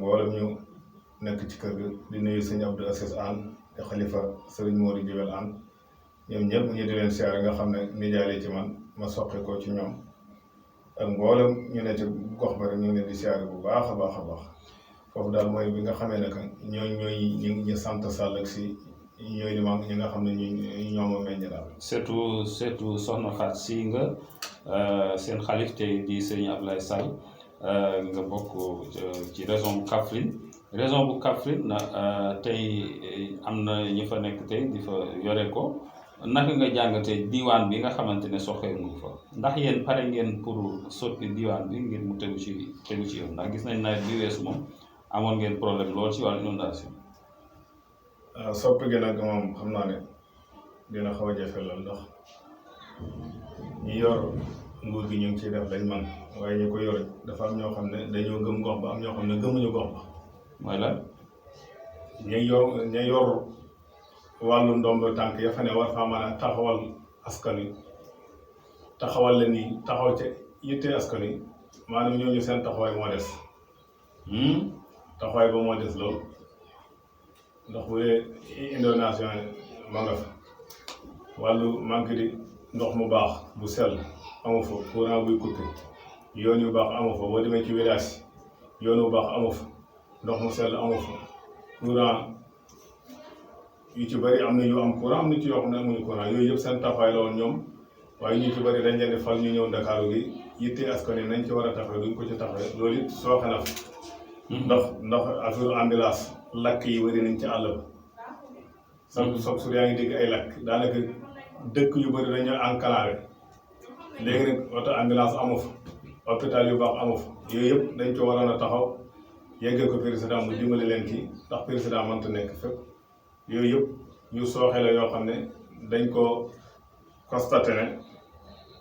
mboolem ñu nekk ci kër gi di nuyu sëñ Abdou Assis Anne te xalifa Seringe Modou Gueye Anne ñoom ñëpp ñu di leen siyaare nga xam ne nijaale ci man ma soqe ko ci ñoom ak mboolem ñu ne ci gox ba rek ñu ngi leen di siyaare bu baax a baax a baax foofu daal mooy bi nga xamee ne que ñooy ñu sant Sall ak si ñooy li ma ñi nga xam ne ñoom a meññ daal. surtout soxna Fatou si nga seen xalif tey di sëñ Ablaye Sall nga bokk ci région bu Kaffrine tey am na ñu fa nekk tey di fa yore ko naka nga jàngatee diwaan bi nga xamante ne soxee nga fa ndax yéen pare ngeen pour soppi diwaan bi ngir mu tegu ci yoon ndax gis nañ nawet bi weesu moom amoon ngeen problème lool ci wàllu inondation. soppi gi nag moom xam naa ne dina xaw a jafe lool ndax ñi yor nguur gi ñu ngi ciy def lañ man waaye ñu ko yor dafa am ñoo xam ne dañoo gëm gox ba am ñoo xam ne gëmuñu gox ba. mooy lan. ña yor wàllu ndombo tànk ya fa ne war faa mën a taxawal askan wi taxawal leen ni taxaw ca yitte askan wi maanaam ñooñu seen taxawaay moo des. taxawaay ba moo des lool ndax bu dee inondation ma nga fa wàllu manque di ndox mu baax bu sell amu fa courant buy coupé yoon yu baax amu fa boo demee ci village yoon yu baax amu fa ndox mu sell amu fa courant yu ci bëri am na yu am courant am na ci yoo xam ne amuñu courant yooyu yëpp seen taxawaay la woon ñoom waaye ñu ci bëri dañ leen di fal ñu ñëw Ndakaaru gi yitte askan wi nañ ci war a taxawee duñ ko ci taxawee loolu it sooxe na fa ndax affaire ambulance lakk yi bëri nañ ci àll ba soog su yaa ngi dégg ay lakk daanaka dëkk yu bëri dañoo enclavé léegi nag oto ambulance amu fa hôpital yu baax amu fa yooyu yëpp dañ ko waroon a taxaw yeggee ko président mu dimbali leen ci ndax président mënta nekk fépp yooyu yëpp yu sooxe la yoo xam ne dañ ko constaté ne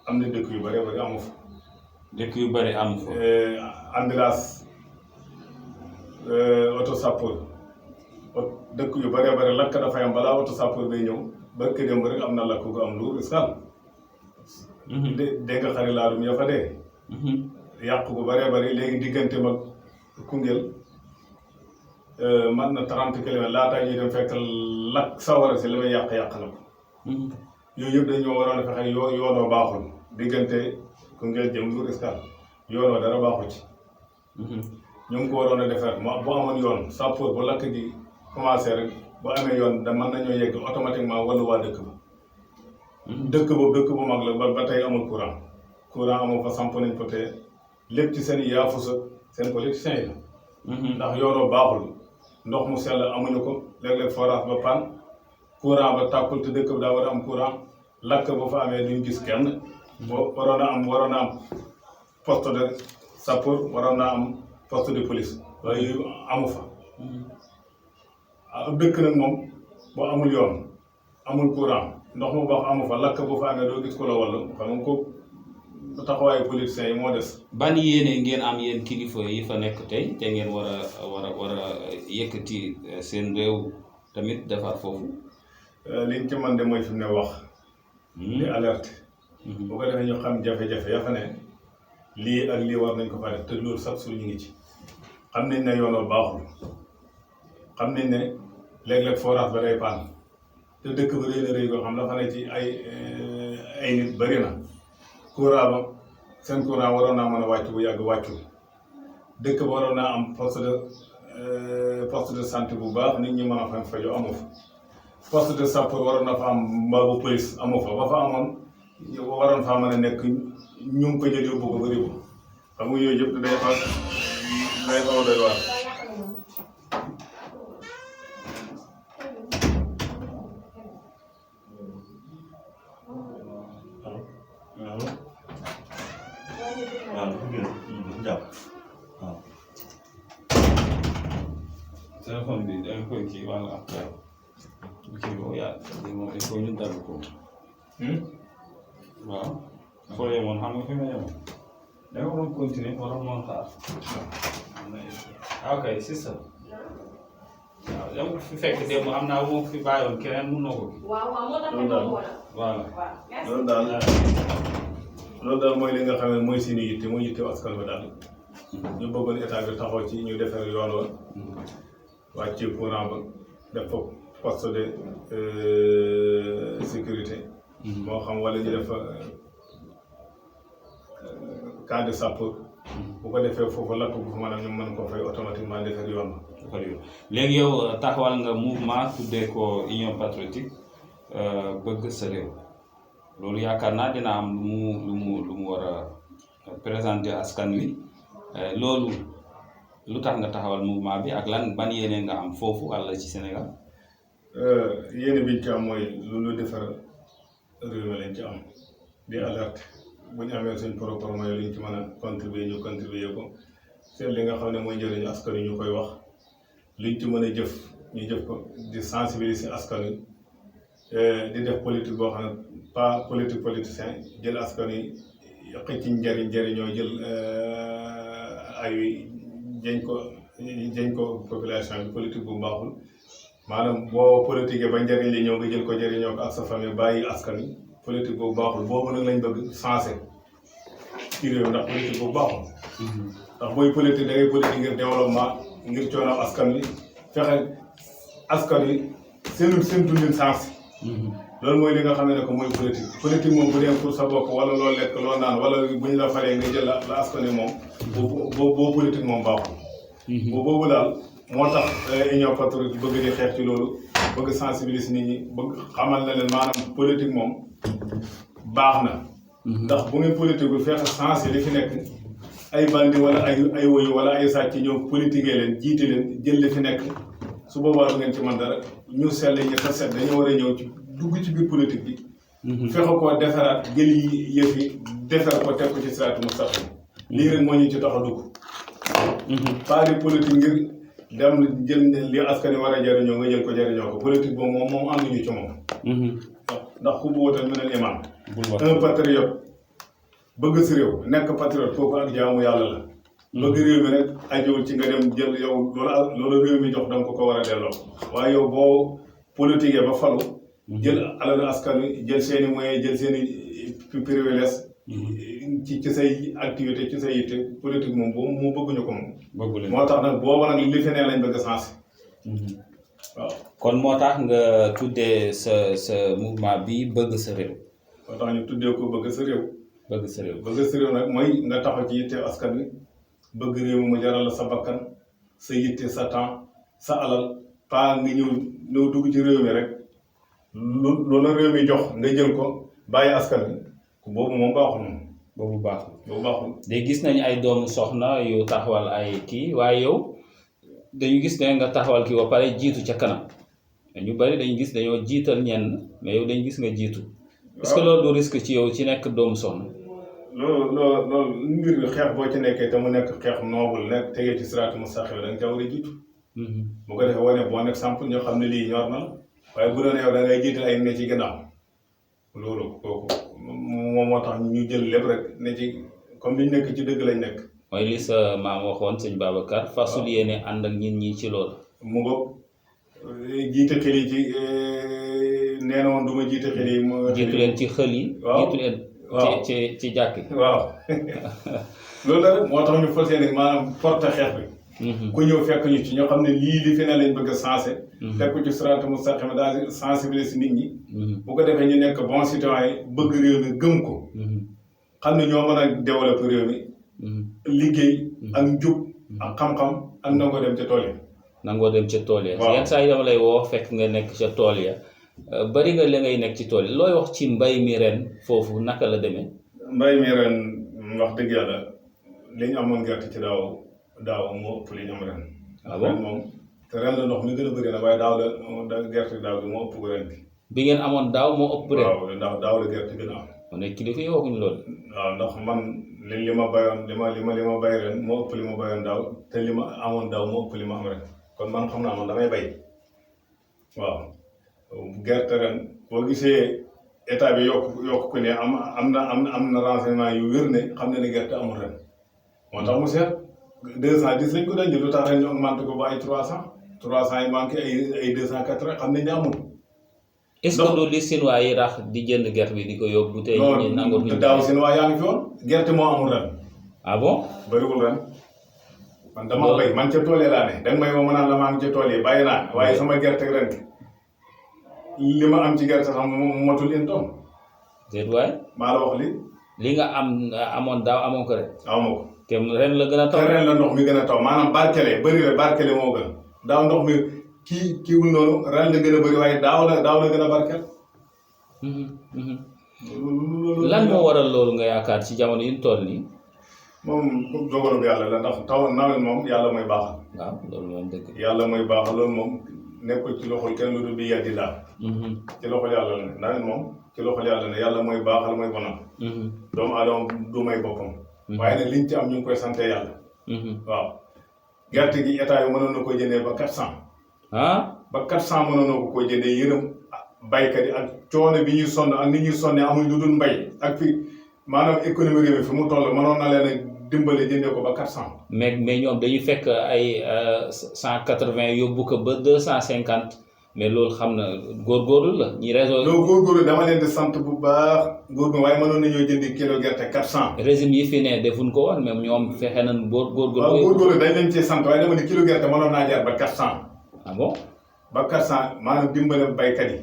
am na dëkk yu bëree bëri amu fa. dëkk yu bëri amu fa. ambulance auto sapeur dëkk yu bëree bëri lakk dafay am balaa auto sapeur bay ñëw barke démb rek am na lakk gu am lu Escale. dégg nga xari laalum ya fa dee. yàq gu bëree bëri léegi diggante mag Koungheul man na 30 kilomètres laataa ñuy dem fekk lakk sawara si li may yàq na ko. yooyu yëpp dañoo waroon a fexe yoonoo baaxul diggante Koungheul jëm Lour Escale yoonoo dara baaxu ci. ñu ngi ko waroon a defar bu amoon yoon sapeur bu lakk gi commencé rek bu amee yoon da mën nañoo yegg automatiquement wala waa dëkk ba. dëkk bu mag la ba tey amul courant amul fa samp nañ fa te lépp ci seen yaafus seen politiciens yi la. ndax yoonoo baaxul ndox mu sell amuñu ko léeg-léeg forage ba pan courant ba tàkkul te dëkk bi daa war a am courant lakk ba fa amee duñ gis kenn. waroon a am poste de sapeur waroon na am poste de police waaye yooyu amu fa. dëkk nag moom boo amul yoon amul courant ndox mu baax amu fa lakk bu fa amee doo gis ko la walla xam nga ko taxawaayu politiciens yi moo des. ban yéene ngeen am yéen kilifa yi fa nekk tey te ngeen war a yëkkati seen réew tamit defar foofu. liñ ci man de mooy fi mu ne wax. di alerte. bu ko defee ñu xam jafe-jafe ya fa ne lii ak lii war nañ ko fa def te loolu sax suñu ngi ci. xam nañ ne yoonoo baaxul xam nañ ne léeg-léeg forage ba day paan te dëkk ba rëy na rëy koo xam dafa ne ci ay nit bëri na. courant ba seen courant waroon naa mën a wàcc bu yàgg wàccul dëkk ba waroon naa am poste de santé bu baax nit ñi mën a fa fajoo amu fa poste de sapeur waroon na fa am mbaa bu police amu fa ba fa amoon waroon faa mën a nekk ñu ngi ko jël yóbbu ko bëri ko xam nga yooyu yëpp day xaw a doy waar. téléphone bi da nga koy kii wala après kii boobu yaa moom il faut ñu dal ko. waaw. foo yemoon xam nga fi ma yemoon. da nga waroon continuer waroon moon xaar. ok c'est ça. waaw yow fi fekk démb am naa moom fi bàyyoon keneen mun na ko. waaw moo tax ñu ko voilà. loolu daal mooy li nga xam ne mooy suñu yitte mooy yitte askan ba daal ñu bëggoon état bi taxaw ci ñu defar yoon wa wàccee courant ba def fa poste de sécurité moo xam wala ñu def cas de sapeur bu ko defee foofu lakk bu fa maanaam ñu mën ko fay automatiquement defar yoon ba léegi yow taxawal nga mouvement tuddee ko Union Patriotique bëgg sa réew loolu yaakaar naa dina am lu mu war a présenter askan wi loolu lu tax nga taxawal mouvement bi ak lan ban yéene nga am foofu walla ci Sénégal. yéene biñ ci am mooy lu defar réew mi lañ ci am di alerte bu ñu amee suñ programme yooyu liñ ci mën a contribuer ñu contribuer ko seet li nga xam ne mooy njëriñu askan wi ñu koy wax liñ ci mën a jëf ñu jëf ko di sensibiliser askan wi di def politique boo xam ne pas politique politicien jël askan wi xëcc njëriñoo jël ay jëñ ko population bi politique bu baaxul maanaam boo politique ba njëriñ li ñëw nga jël ko jëriñoo ko ak sa famille bàyyi askan wi politique bu baaxul boobu nag lañ bëgg sensé ci réew ndax politique bu baaxul ndax booy politique da ngay politique ngir développement ngir coono askan wi fexe askan wi seen dundin sensé loolu mooy li nga xam ne ko mooy politique moom bu dee pour sa bopp wala loo lekk loo naan wala bu ñu la faree nga jël la askan wi moom boo politique moom baaxul boobu daal moo tax Union Patriotique bëgg di xeex ci loolu bëgg sensibiliser nit ñi bëgg xamal na leen maanaam politique moom baax na ndax bu ngeen politique bu fexe sensé li fi nekk ay bandi wala ay woyu wala ay sàcc ñëw politique leen jiite leen jël li fi nekk su boobaa du ngeen ci mën dara ñu sell ñi te set dañoo war a ñëw ci dugg ci biir politique bi fexe koo defaraat jël yi yëf yi defar ko teg ko ci siraatu mustaqim lii rek moo ñu ci tax a dugg pas di politique ngir dem jël li askan wi war a jëriñoo nga jël ko jëriñoo ko politique boobu moom ànduñu ci moom ndax ku bootal mel ne imam un patriote bëgg si réew nekk patriote kooku ak jaamu yàlla la bëgg réew mi rek ajowul ci nga dem jël yow loolu réew mi jox danga ko war a delloo waaye yow boo politique ba falu jël alalu askan wi jël seeni moyens jël seeni privilèges ci say activité ci say yitte politique moom boobu moo bëgguñu ko moom moo tax nag booba nag li fi ne lañ bëgg a sensé waaw kon moo tax nga tuddee sa mouvement bi bëgg sa réew moo tax ñu tuddee ko bëgg sa réew bëgg sa réew nag mooy nga taxaw ci yitte askan wi bëgg réew mi mu jaral la sa bakkan sa yitte sa temps sa alal pas nga ñëw dugg ci réew mi rek loolu réew mi jox nga jël ko bàyyi askan wi boobu moom baaxul moom boobu baaxul de gis nañu ay doomu soxna yu taxawal ay kii waaye yow dañu gis ne nga taxawal kii ba pare jiitu ca kanam ñu bari dañu gis dañoo jiital ñenn mais yow dañu gis nga jiitu est-ce que loolu du risque ci yow ci nekk doomu soxna loolu mbir bi xeex boo ci nekkee te mu nekk xeex noobul nekk tegee ci siraatu mustaqim da nga ca war a jiitu bu ko defee wane bon exemple ñoo xam ne lii ñor na waaye bu doon yow da ngay jiital ay ne ci gannaaw loolu kooku moom moo tax ñu jël lépp rek ne ci comme liñ nekk ci dëgg lañ nekk mooy li sa maam waxoon sëñ Babacar fasul yéene ànd ak ñin ñi ci loolu mu ngoog jiite xel yi ci nee na woon du ma jiite xel yi jiitu leen ci xel yi jiitu leen ci jàkk waaw loolu la rek moo tax ñu fas yéene maanaam porte xeex bi ku ñëw fekk ñu ci ñoo xam ne lii li fi ne lañ bëgg a sensé fekk ci siraatu mustaqim daal sensibiliser nit ñi bu ko defee ñu nekk bon citoyen bëgg réew mi gëm ko xam ne ñoo mën a développer réew mi liggéey ak njub ak xam-xam ak nangoo dem ca tool ya yenn saa yi dama lay woo fekk nga nekk ca tool ya bari nga la ngay nekk ci tool yi looy wax ci mbay mi ren foofu naka la demee mbay mi ren wax dëgg yàlla li ñu amoon gerte ci daaw moo ëpp li ñu am ren moom te ren la ndox mi gën a bëri na waaye daaw la gerte daaw bi moo ëpp ko ren bi ngeen amoon daaw moo ëpp ren waaw ndax daaw la gerte gën a am mu ne kilifa yi waxuñu loolu waaw ndax man li ma bayoon li ma bay ren moo ëpp li ma bayoon daaw te li ma amoon daaw moo ëpp li ma am ren kon man xam naa man damay bay waaw gerte ren boo gisee état bi yokk ko ne am na renseignement yu wér ne xam ne gerte amul ren moo tax mu seet 210 lañ ko denc lu tax ren ñu augmenté ko ba ay 300 yi manqué ay 280 xam nañ ne amul. est-ce que du li Sinwaa yi rax di jënd gerte bi di ko yóbbu tey ñu nangoo daaw Sinwaa yaa ngi fi woon gerte moo amul ren. ah bon bëriwul ren. man dama bay man ca tool yi laa ne danga may woo ma naan la maa ngi ca tool yi bàyyi naa waaye sama gerte ren li ma am ci gerte sax mu matul une tonne. déet waay. maa la wax li nga amoon daaw amoo ko ren. amoo ko. te ren la gën a taw. te ren la ndox mi gën a taw maanaam barkele bëri la barkele moo gën daaw ndox mi kiiwul noonu ren la gën a bëri waaye daaw la gën a barkel. lan moo waral loolu nga yaakaar ci jamono yi ñu toll nii. moom dogalu bi yàlla la ndax nawet moom yàlla mooy baaxal. waaw loolu moom dëgg. yàlla mooy baaxal loolu moom nekkul ci loxol kenn lu dul di yeddi daal. ci loxol yàlla la ne nawet moom ci loxol yàlla ne yàlla mooy baaxal mooy bonal. doomu aadama du may boppam. waaye nag liñ ci am ñu ngi koy sante yàlla. waaw gerte gi état yi mënoon na ko jëndee ba 400. ba 400 mënoon na ko jëndee yërëm baykat yi ak coono bi ñuy sonn ak ni ñuy sonnee amuñ lu dul mbay ak fi maanaam économie réew mi fi mu toll mënoon na leen a dimbale jëndee ko ba 400. mais ñoom dañuy fekk ay 180 yóbbu ko ba 250 mais loolu xam na góorgóorlu la ñi réseau. loolu góorgóorlu dama leen di sant bu baax góorgóorlu waaye mënoon nañoo jëndi kilo gerte 400. régime yi fi ne defuñ ko woon même ñoom fexe nañ góorgóorlu. waaw góorgóorlu dañ leen cee sant waaye dama ne kilo gerte mënoon naa jar ba 400. ah bon. ba 400 maanaam dimbale baykat yi.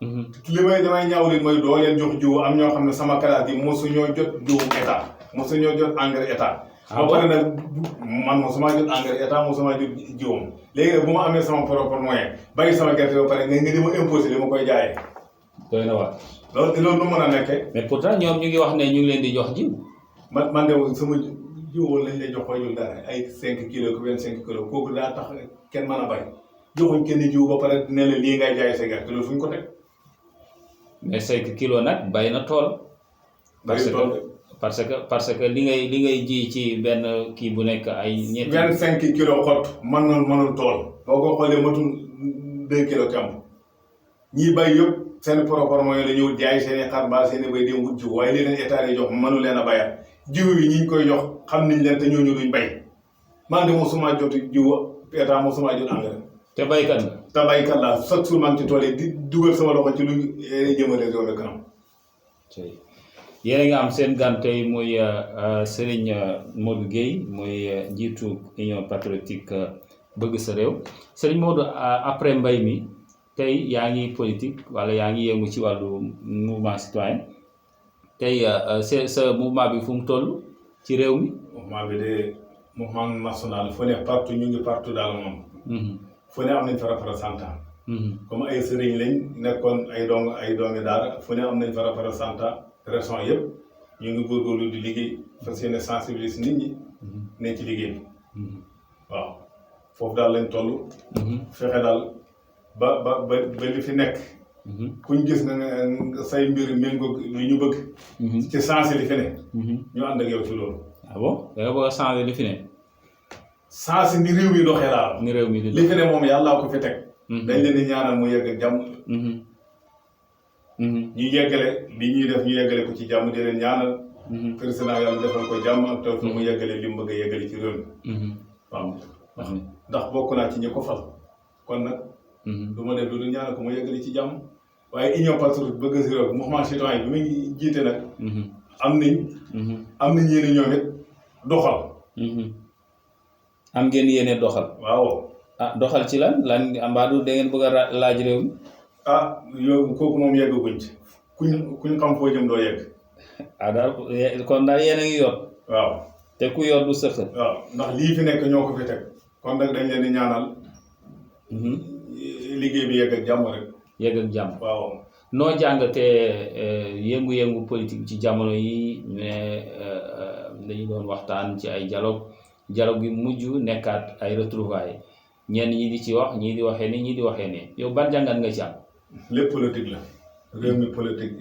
li damay ñaaw li mooy doo leen jox jiwu am ñoo xam ne sama classe bi mosuñoo jot jiwu état mosuñoo jot engrais état. ba pare nag man mosuma jot engrais état mosuma jot jiwam léegi nag bu ma amee sama propre moyen bàyyi sama gerte ba pare nga di ma imposé li ma koy jaayee. doy na waar. loolu nu mën a nekkee. mais pourtant ñoom ñu ngi wax ne ñu ngi leen di jox jiw. man de sama jiwoon lañ lay jox fayul dara ay 5 kilos ku 25 kilos kooku daa tax kenn mën a bay joxuñ kenn jiw ba pare ne la lii ngay jaayee sa gerte loolu fu ñu ko teg. mais 5 kilos nag bay na tool. parce que li ngay ji ci benn kii bu nekk ay ñetti. 25 kilos xott mënul tool. boo ko xoolee matul 2 kilos kàmb ñii bay yëpp seen propre moyen la ñëw jaay seen i xar mbaa seen i bay dem wut jiw waaye li leen état yi jox mënu leen a bayal jiw yi ñi ñu koy jox xam nañ leen te ñooñu duñ bay man de mosuma jot jiw état mosuma jot engrais. te baykat la. te baykat la chaque jour maa ngi ci tool yi di dugal sama loxo ci lu jëmale réew mi kanam. yéen a ngi am seen gan tey muy Seringe Modou Gueye muy njiitu Union patriotique bëgg sa réew Seringe Modou après mbay mi tey yaa ngi politique wala yaa ngi yëngu ci wàllu mouvement citoyen tey sa mouvement bi fu mu toll ci réew mi. mouvement bi de mouvement national fu ne partout ñu ngi partout daal moom. fu ne am nañ fa représentant. comme ay sëriñ lañ nekkoon ay doomi daara fu ne am nañ fa représentant. région yëpp ñu ngi góorgóorlu di liggéey fas yéene sensibiliser nit ñi ne ci liggéey bi waaw foofu daal lañ toll fexe daal ba li fi nekk kuñ gis na say mbir méngoog lu ñu bëgg ci changé li fi ne ñu ànd ak yow ci loolu. ah bon da nga bëgg a changé li fi ne. changé ni réew mi doxee daal. ni réew mi di li fi ne moom yàllaa ko fi teg. dañ leen di ñaanal mu yegg ak jàmm. ñu yeggale li ñuy def ñu yeggale ko ci jàmm di leen ñaanal. président yàlla defal ko jàmm ak taw fi mu yeggale li mu bëgg a yeggale ci réew mi. waaw ndax bokk naa ci ñi ko fal kon nag. du ma def lu dul ñaanal ko mu yeggale ci jàmm waaye union patriotique bëgg si réew mouvement citoyen bi muy jiite nag. am nañ yéene ñoom it doxal. am ngeen yéene doxal. waaw. ah doxal ci lan ambaadu da ngeen bëgg a laaj réew mi. ah yow kooku moom yeggaguñ ci kuñ xam foo jëm doo yegg. ah daal kon daal yéen a ngi yor. waaw te ku yor du sëkk. waaw ndax lii fi nekk ñoo ko fi teg kon nag dañ leen di ñaanal. liggéey bi yegg ak jàmm rek. yegg ak jàmm. waaw. noo jàngatee yëngu-yëngu politique ci jamono yi ñu ne dañu doon waxtaan ci ay dialogue bi mujj nekkaat ay retrouvailles ñenn ñi di ci wax ñii di waxee ni ñii di waxee ne yow ban jàngat nga ci am. lépp politique la. réew mi politique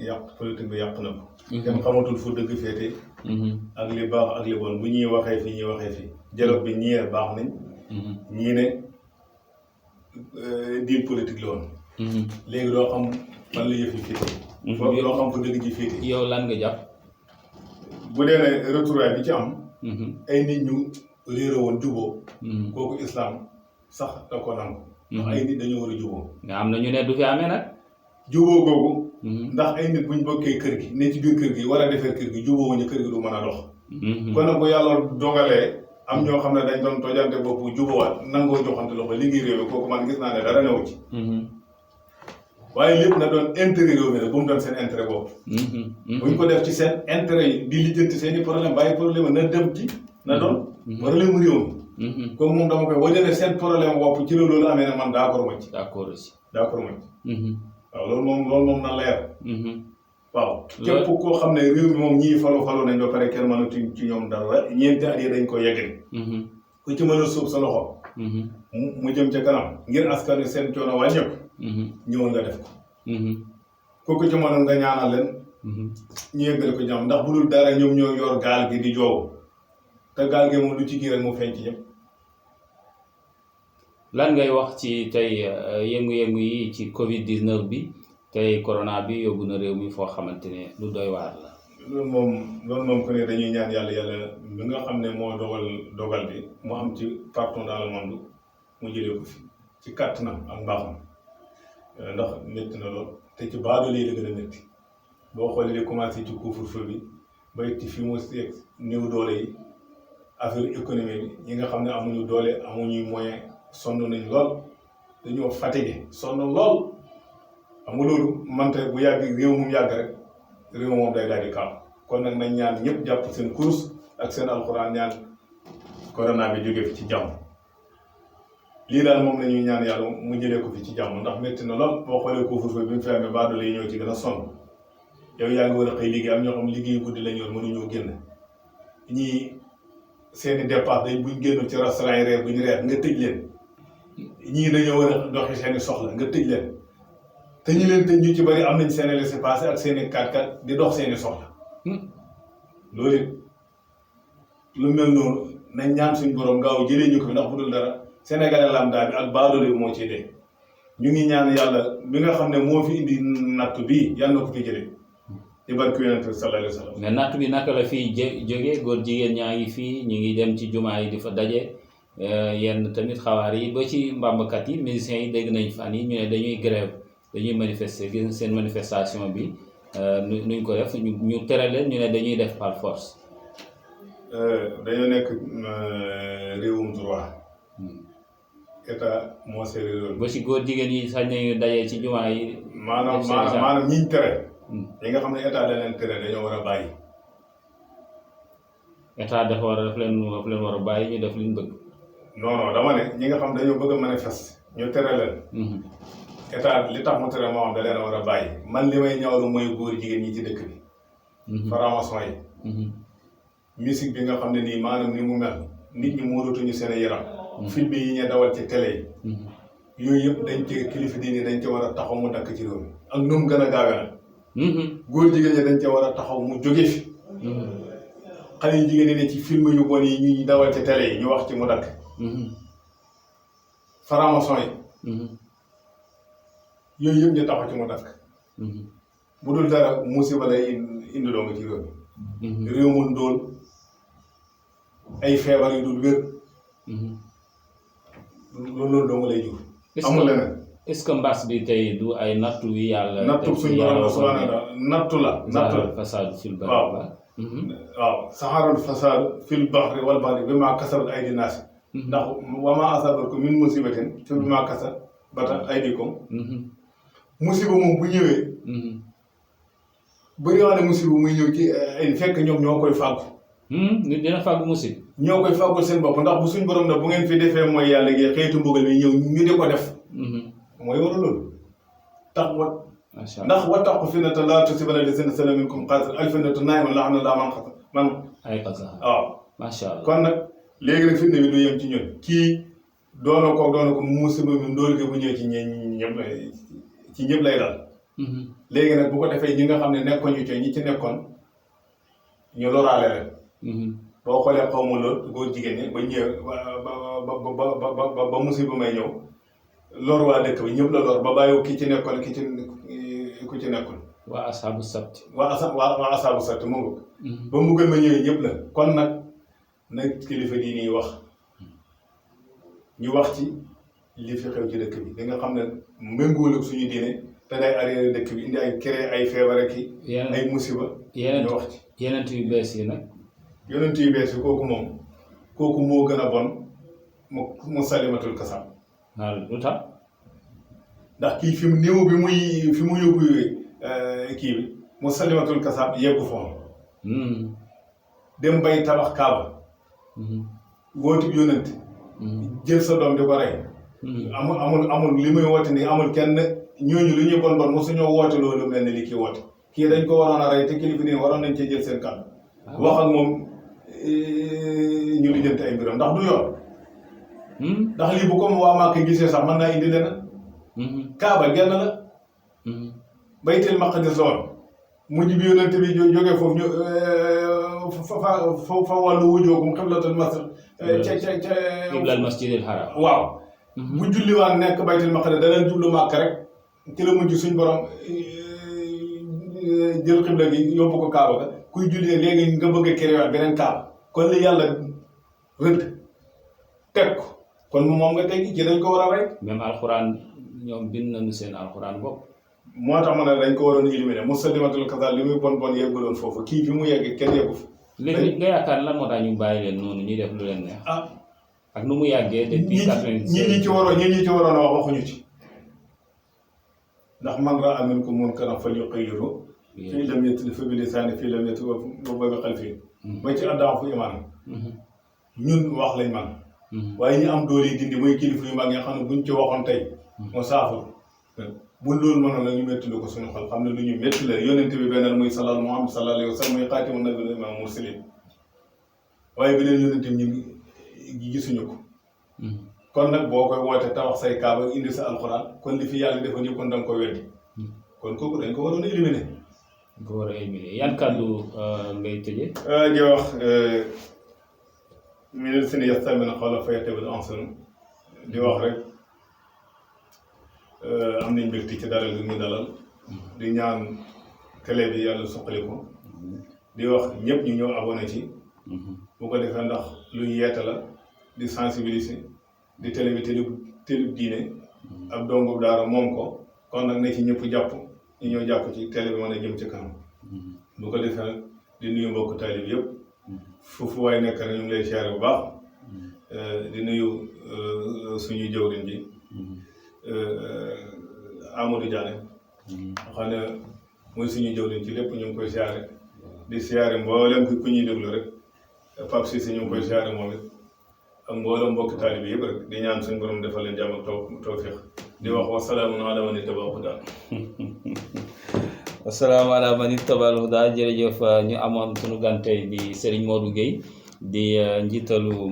bi yàq na ko. kenn xamatul fu dëgg féete. ak li baax ak li bon bu ñuy waxee fii ñuy waxee fii. dialogue bi ñii baax nañ. ñii ne diin politique la woon. léegi doo xam fan la yëf yi féete. foofu doo xam fu dëgg ji féete. yow lan nga jàpp. bu dee ne retrouvailles bi ci am. ay nit ñu réeré woon juboo. kooku islam sax da ko nangu. ndax ay nit dañoo war a juboo. mais am na ñu ne du fi amee nag. juboo googu. ndax ay nit buñ bokkee kër gi ne ci biir kër gi war a defar kër gi juboo wuñu kër gi du mën a dox. kon nag bu yàlla dogalee am ñoo xam ne dañ doon tojante bopp jubawaat nangoo joxante loxo liggéey réew mi kooku man gis naa ne dara newu ci waaye lépp na doon intérêt réew mi nag bu mu doon seen intérêt bopp buñ ko def ci seen intérêt yi di lijjanti seen i problème bàyyi problème na dem ci na doon problème réew mi comme moom dama koy waja ne seen problème bopp ci la loolu amee ne man d'accord ma ci d'accord aussi waaw loolu moom na leer waaw képp koo xam ne réew mi moom ñii falu nañ ba pare kenn mënatu ci ñoom dara ñeenti at yi dañ ko yeggali ku ci mën a suuf sa loxo mu jëm ca kanam ngir askan wi seen coono wàññeeku ñëwoon nga def ko kooku ci mënoon nga ñaanal leen ñu yeggale ko jàmm ndax bu dul dara ñoom ñoo yor gaal gi di joow te gaal gi moom lu ci kii rek mu feeñ ci ñëpp lan ngay wax ci tey yëngu-yëngu yi ci Covid 19 bi tey corona bi yóbbu na réew mi foo xamante ne lu doy waar la. loolu moom ku ne dañuy ñaan yàlla bi nga xam ne moo dogal bi mu am ci partout dans le monde mu jëlee ko fi ci kàttanam ak mbaaxam ndax métti na lool te ci baadoo lii la gën a métti boo xoolee di commencé ci couvre-feu bi ba ci fi mu seeg néew doole yi affaire économie bi ñi nga xam ne amuñu doole amuñuy moyen sonn nañ lool dañoo fatigué sonn lool. xam nga loolu mante bu yàgg réew mu yàgg rek réew moom day daal di kaam kon nag nañ ñaan ñëpp jàpp seen course ak seen alxuraan ñaan corona bi jóge fi ci jàmm lii daal moom la ñuy ñaan yàlla mu jëlee ko fi ci jàmm ndax métti na lool boo xoolee couvre-feu bi mu fi amee baadoolo yi ñëw ci gën a sonn yow yaa ngi war a xëy liggéey am ñoo xam liggéey guddi la ñor mënuñoo génn ñii seeni dépense day buñ génn ci restaurant yi reer bu ñu reer nga tëj leen ñii dañoo war a doxi seeni soxla nga tëj leen te ñu leen tëj ñu ci bari am nañ seen laissez-passer ak seen i 4x4 di dox seen i soxla loolu it lu mel noonu nañ ñaan suñ borom gaaw jëlee ñu ko fi ndax bu dul dara Sénégalais lambda bi ak baadoolo bi moo ciy dee ñu ngi ñaan yàlla bi nga xam ne moo fi indi natt bii yàlla na ko fi jëlee ci barke Yonent bi sallallahu alayhi wa sallam. mais natt bi naka la fii jógee góor jigéen ñaa ngi fii ñu ngi dem ci jumaa yi di fa daje yenn tamit xawaar yi ba ci mbàmbkat yi musiciens yi dégg nañ fan yi ñu ne dañuy grève dañuy manifester gis seen manifestation bi nuñ ko def ñu tere leen ñu ne dañuy def par force. dañoo nekk réewum droit état moo seere loolu. ba si góor jigéen yi sañ nañu dajee ci jumaa yi. maanaam ñiñ tere. yi nga xam ne état da leen tere dañoo war a bàyyi. état daf leen war a bàyyi ñu def liñ bëgg. non dama ne ñi nga xam dañoo bëgg a manifester ñu tere leen. état li tax mu tere moo xam da leen a war a bàyyi man li may ñaawlu mooy góor jigéen ñi ci dëkk bi. franc-maçon yi. musique bi nga xam ne nii maanaam ni mu mel nit ñi muuratuñu seen yaram. film yi ñuy dawal ci télé yi. yooyu yëpp dañ ci kilifa diine dañ ci war a taxaw mu dakk ci réew mi ak nu mu gën a gaawee nag. góor jigéen ñi dañ ci war a taxaw mu jóge fi. xale yu jigéen ñi ne ci film yu bon yi ñuy dawal ci télé yi ñu wax ci mu dakk. franc-maçon yi. yooyu yëpp ñu taxaw ci mu dakk. bu dul dara musiba lay indi doo nga ci réew mi. réew mu ndóol ay feebar yu dul wér. loolu doo nga lay jur. amul leneen. est-ce que mbas bi tey du ay nattu wi yàlla. nattu suñu borom la subhaanahu wa taala nattu la. fasaadu fil bahri. waaw saxaaral fasaadu fil bahri wal bahri bimaa kasabat aydi naas. ndax wa maa asabakum min musibatin fa bimaa kasabat aydikum. musiba moom bu ñëwee. bëri naa ne musiba muy ñëw ci ay fekk ñoom ñoo koy fàggu. nit dina fàggu musiba. ñoo koy fàggul seen bopp ndax bu suñ borom na bu ngeen fi defee mooy yàlla gi xeetu mbugal mi ñëw ñu di ko def. mooy waral loolu. tax wat. macha allah ndax wattaqu fitnatan laa tusiibanna llaziina zalamu minkum xaasatan al-fitnatu naa'imun la'ana llaahu man ay xasa. waaw. macha allah kon nag léegi nag fitna bi du yem ci ñun kii doona ko musiba mi ndóol gi bu ñëwee ci ñëpp lay dal. léegi nag bu ko defee ñi nga xam ne nekkoon ñu ñi ci nekkoon ñu loraale leen. boo xoolee xaw ma lool góor jigéen ñi ba ñëwee ba musiba may ñëw lor waa dëkk bi ñëpp la lor ba bàyyiwu ki ci nekkoon ku ci nekkoon. waa asaabu sabti. waa asaabu sabti mu ngi. ba mu gën ma ñëwee ñëpp la kon nag kilifa diine yi wax ñu wax ci li fi xew ci dëkk bi li nga xam ne méngoowul ak suñu diine te day arrière dëkk bi indi ay créé ay feebar ak ay musiba. ñu wax ci yeneen yu bees yi nag. yonent yu bees yi kooku moom kooku moo gën a bon mu salimatul kasam. waaw lu tax. ndax kii fi mu néew bi fi mu yóbbu kii bi mu salimatul kasam yeggu foofu. dem bay tabax kaaba. wootu yónnent. jël sa doom di ko rey. amul li muy woote nii amul kenn ñooñu lu ñuy bon mosuñoo woote loolu mel ni li kii woote. kii dañ ko waroon a rey te kilifa nii waroon nañ cee jël seen kàddu. wax ak moom ñu lijjanti ay mbiram ndax du yoon. ndax lii bu ko waa Màkka gisee sax mën naa indi leneen. Kaaba genn la. Baytul Maqdis la woon. mujj bi yonent bi jógee foofu ñu fa wàllu wujookum xiblatul masr. ca qiblal masjidil haram. waaw. bu julliwaan nekk Baytul Maqdis da leen jublu Màkka rek ci la mujj suñ borom jël xibla gi yóbbu ko Kaaba ga kuy julli léegi nga bëgg a créer beneen Kaaba kon li yàlla rëdd teg ko. kon moom nga teg ci dañ ko war a rey. même alxuraan ñoom bind nañu seen alxuraan bopp. moo tax ma ne dañ ko waroon éliminer musalimatul kasal li muy bon yegguloon foofu kii fi mu yegg kenn yeggu fa. léegi nga yaakaar lan moo tax ñu bàyyi leen noonu ñuy def lu leen neex. ak nu mu yàggee depuis 96. ñi ci waroon a wax waxuñu ci. ndax man raa minkum munkaran falyughayyirhu fii lam yastati' fa bilisaanihi fii lam yastati' wa bi qalbihi. ba ci addaam fu imaan. ñun wax lañ man. waaye ñu am doole dindi mooy kilifa yu mag nga xam ne buñ ci waxoon tey moo saafara bu loolu mënoon la ñu métti ko suñu xol xam ne lu ñu métti la yonent bi beneen muy Muhammad sallallahu alayhi wa sallam muy xaatimun nabiyyiina wa imaamul mursaliin waaye beneen yonent bi ñu gisuñu ko. kon nag boo koy woote tabax say kaaba indi sa alxuraan kon li fi yàlla defoon yëpp kon da nga koy weddi kon kooku dañ ko waroon a éliminer. dañ ko war a éliminer yan kàddu ngay tëjee. di wax. minal si ni yastami'uuna al-qawla fayattabi'uuna ahsanahu di wax rek am nañ mbégte ci dalal gi ñu dalal di ñaan télé bi yàlla suqali ko di wax ñëpp ñu ñëw abonné ci bu ko defee ndax lu yeete la di sensibiliser di télé bi télé diine ab dongu daara moom ko kon nag ne ci ñëpp jàpp ñu ñëw jàpp ci télé bi mën a jëm ci kanam bu ko defee nag di nuyu mbokk taalib yëpp foofu waaye nekk na ñu ngi lay siyaare bu baax di nuyu suñu jëwriñ ji Amadou Diané xam ne mooy suñu jëwriñ ci lépp ñu ngi koy siyaare di siyaare mboolem ku ñuy déglu rek Pape Cissé ñu ngi koy siyaare moom it ak mboolem mbokki taalibe bi yëpp rek di ñaan suñu borom defal leen jàmm ak tawfiq di wax wasalaamun alaa man ittabaa hudaa. assalaamu alaa man ittabaa hudaa jërëjëf ñu amoon sunu gan tey di Seringe Modou Gueye di njiitalu